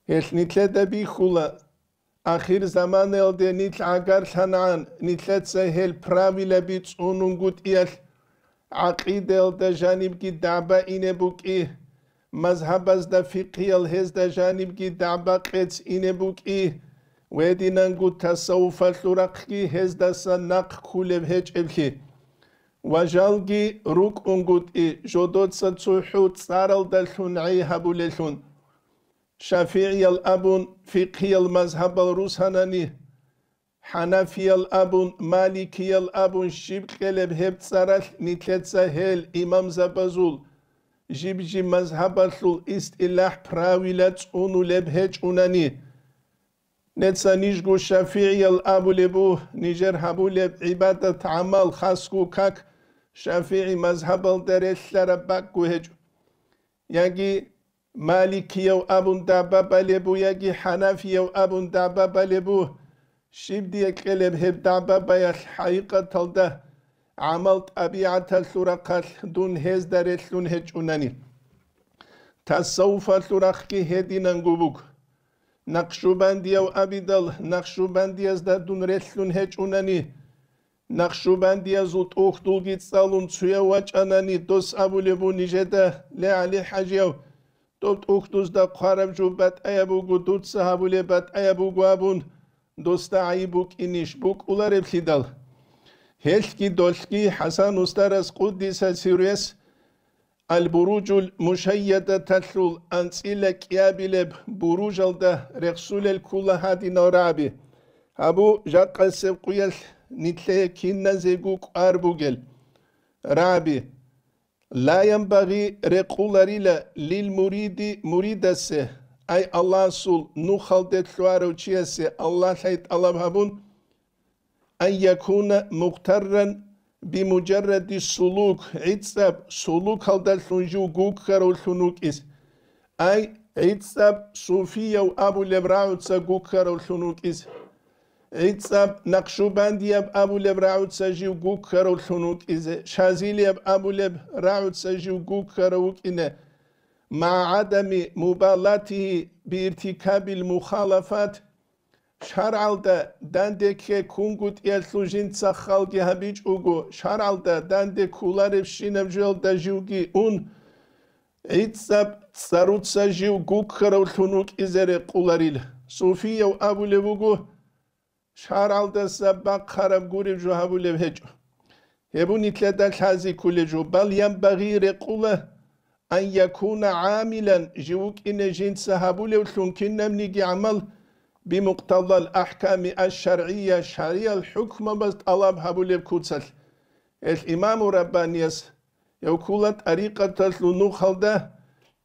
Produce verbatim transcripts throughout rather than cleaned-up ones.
Гьелъ нилъеда бихьула, ахир заманаялде нилъ гӀагарлъанагӀан, нилъеца гьел правилаби цӀунунгутӀиялъ, гӀакъидаялда жанибги дагӀба ине букӀи, мазгьабазда фикъгьиял гьезда жанибги дагӀба-къец ине букӀи, гьединанго тасаввуфалъул рахъги гьездасан нахъ кколеб гьечӀеблъи. Ва жалги рукӀунгутӀи жодоца цохӀо цӀаралдалъун гӀей гьабулелъун. ШафигӀиял абун фикъгьиял мазгьабал русанани, хӀанафиял абун, маликиял абун щиб кьелеб гьеб цӀаралъ нилъеца гьел имамзабазул жиб-жиб мазгьабалъул истилахӀ правила цӀунулеб гьечӀунани, неца нижго шафигӀиял абулеб буго, нижер гьабулеб гӀибадат-гӀамал хасго как шафигӀи мазгьабалда релълъараб бакӀго гьечӀо. Яги маликияв абун дагӀба балеб буго, яги хӀанафияв абун дагӀба балеб буго, щиб дие кьелеб гьеб дагӀба баялъ, хӀакъикъаталда гӀамал-тӀабигӀаталъул рахъалъ дун гьезда релълъун гьечӀунани. Тасаввуфалъул рахъги гьединанго буго. Накъшубандияв абидал, накъшубандиязда дун релълъун гьечӀунани, накъшубандиязул тӀухьдулги цӀалун цуяв вачӀанани, дос абулеб буго нижеда: «Ле, ГӀали-хӀажияв, доб тӀухьдузда хъвараб жо батӀаяб буго, дуца гьабулеб батӀаяб буго», — абун, досда гӀайиб букӀинищ букӀулареблъидал. Гьелъги долъги ХӀасан устарас, къуддиса сирругьу, Аль-Буружул Мушайядаталъул анцӀила кӀиабилеб буружалда рехсулел ккула гьадинал рагӀаби. Гьабу, жакъасеб къуялъ нилъее киназего кӀвар бугел рагӀаби. Ла янбагъи, рекъуларила, лил муриди, муридасе, ай Аллагьасул нухалде лъугьарав чиясе Аллагьлъай тӀалаб гьабун, ан якуна мугътарран бимужарради сулук, гӀицӀаб сулукалдалъун жив гуккаравлъун вукӀиз, ай, гӀицӀаб суфияв абулеб рагӀуца гуккаравлъун вукӀиз, гӀицӀаб накъшубандияб абулеб рагӀуца жив гуккаравлъун вукӀизе, шазилияб абулеб рагӀуца жив гуккарав вукӀине, магӀа гӀадами мубалатигьи бииртикабил мухалафат, шаргӀалда данде кке ккунгутӀиялъул жинца халги гьабичӀого, шаргӀалда данде кколаребщинаб жоялда живги ун, гӀицӀаб цӀаруца жив гуккаравлъун вукӀизе рекъуларил. Суфияв абулеб буго, шаргӀалдаса бахъараб гуреб жо гьабулеб гьечӀо. Гьеб нилъеда лъазе кколеб жо, бал янбагъи, рекъула, ан якуна гӀамилан, жив вукӀине жинца гьабулевлъун кинабниги гӀамал, бимукътадал ахӀками аш-шаргӀия, шаргӀиял хӀукмабаз тӀалаб гьабулеб куцалъ. Гьелъ имаму Раббанияс, гьев ккула тӀарикъаталъул нухалда,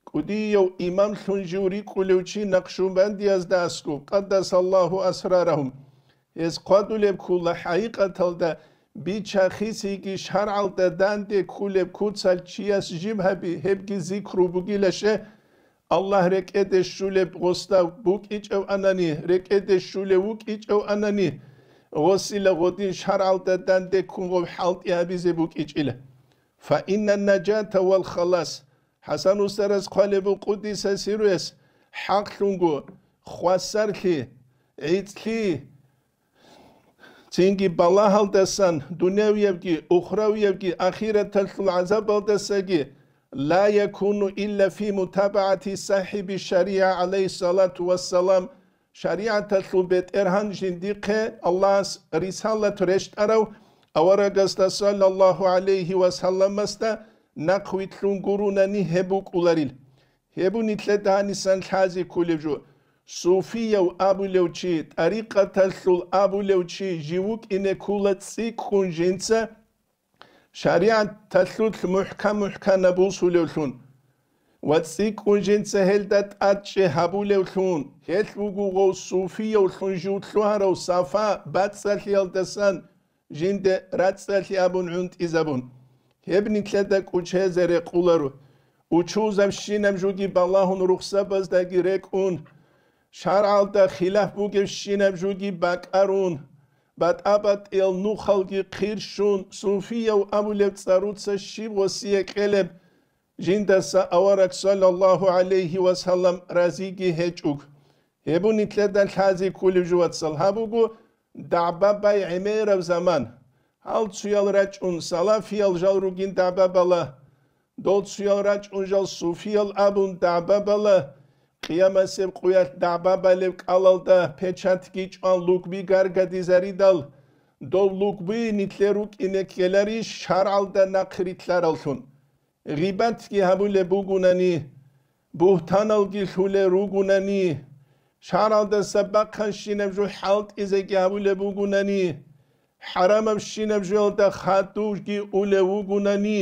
кӀудияв имамлъун жив рикӀкӀулев чи накъшубандиязда аскӀуб, къаддасаллагьу асрарагьум. Гьез хъвадулеб ккула хӀакъикъаталда, бича-хисиги шаргӀалда данде ккулеб куцалъ чияс жиб гьаби, гьебги зикру бугилаше, Аллагь рекӀеде щулеб гъосда букӀичӀев анани, рекӀеде щулев вукӀичӀев анани, гъосила гъодин шаргӀалда данде ккун гъоб хӀалтӀи гьабизе букӀичӀила. Фа инна наджата вал халас, ХӀасан устарас хъвалеб буго, къуддиса сирругьу, хӀакълъунго, хвасарлъи, гӀицӀлъи, цинги балагьалдасан, дунявиябги, ухравиябги, ахираталъул гӀазабалдасаги, ла якуну илла фи мутабагӀати сахӀиби шаригӀа, гӀалайгьиссалату вассалам, шаригӀаталъул бетӀергьан жиндихъе Аллагьас рисалат рещтӀарав аварагасда, саллаллагьу гӀалайгьи ва салламасда, нахъвилълъун гурунани гьеб букӀуларил. Гьеб нилъеда гьанисан лъазе кколеб жо. Суфияв абулев чи, тӀарикъаталъул абулев чи жив вукӀине ккула цӀикӀкӀун жинца шаригӀаталъулъ мухӀкан-мухӀканаб бусулевлъун ва цӀикӀкӀун жинца гьелда тӀадчӀи гьабулевлъун, гьелъ вуго гъов суфиявлъун жив лъугьарав сафа бацӀцӀалъиялдасан жинде рацӀцӀалъи абун гӀунтӀизабун. Гьеб нилъеда кӀучезе рекъуларо. Учузабщинаб жуги балагьун, рухсабаздаги рекӀун, шаргӀалда хилаф бугебщинаб жуги бакӀарун, батӀа-батӀиял нухалги хъирщун, суфияв абулеб цӀаруца щиб гъосие кьелеб, жиндаса авараг, саллаллагьу гӀалайгьи ва саллам, разиги гьечӀого. Гьеб нилъеда лъази кколеб жо, вацал, гьаб буго дагӀба-бай гӀемераб заман. Гьал цуял рачӀун салафиял жал ругин дагӀба-бала, дол цуял рачӀун жал суфиял абун дагӀба-бала, къиямасеб къуялъ дагӀба-балеб кӀалалда печатги чӀван лугби гаргадизаридал, дов лугби нилъер рукӀине ккеларищ шаргӀалда нахърилълъараллъун? Гъибатги гьабулеб бугунани, бугьтаналги лъулел ругунани, шаргӀалдаса бахъанщинаб жо хӀалтӀизеги гьабулеб бугунани, хӀарамабщинаб жоялда хадувги улев вугунани,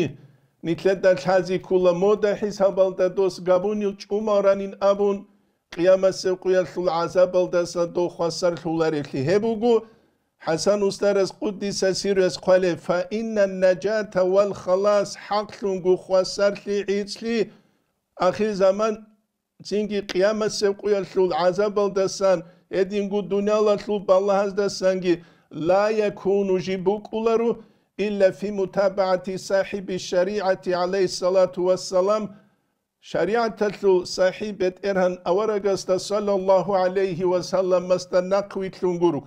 нилъеда лъази ккола мода хӀисабалда дос габунил чӀумал ранин абун, къиямасеб къуялъул гӀазабалдаса дов хвасарлъулареблъи. Гьеб буго ХӀасан устарас къуддиса сирруяс хъвалеб: «Фа инна наджата вал халас», хӀакълъунго хвасарлъи, гӀицӀлъи, ахирзаман цинги къиямасеб къуялъул гӀазабалдасан, гьединго дуниялалъул балагьаздасанги, ла якуну, жиб букӀуларо, илла фи мутабагӀати сахӀиби шаригӀати, гӀалайгьиссалату вассалам, шаригӀаталъул сахӀи БетӀергьан аварагасда, саллаллагьу гӀалайгьи ва салламасда, нахъвилълъун гуро.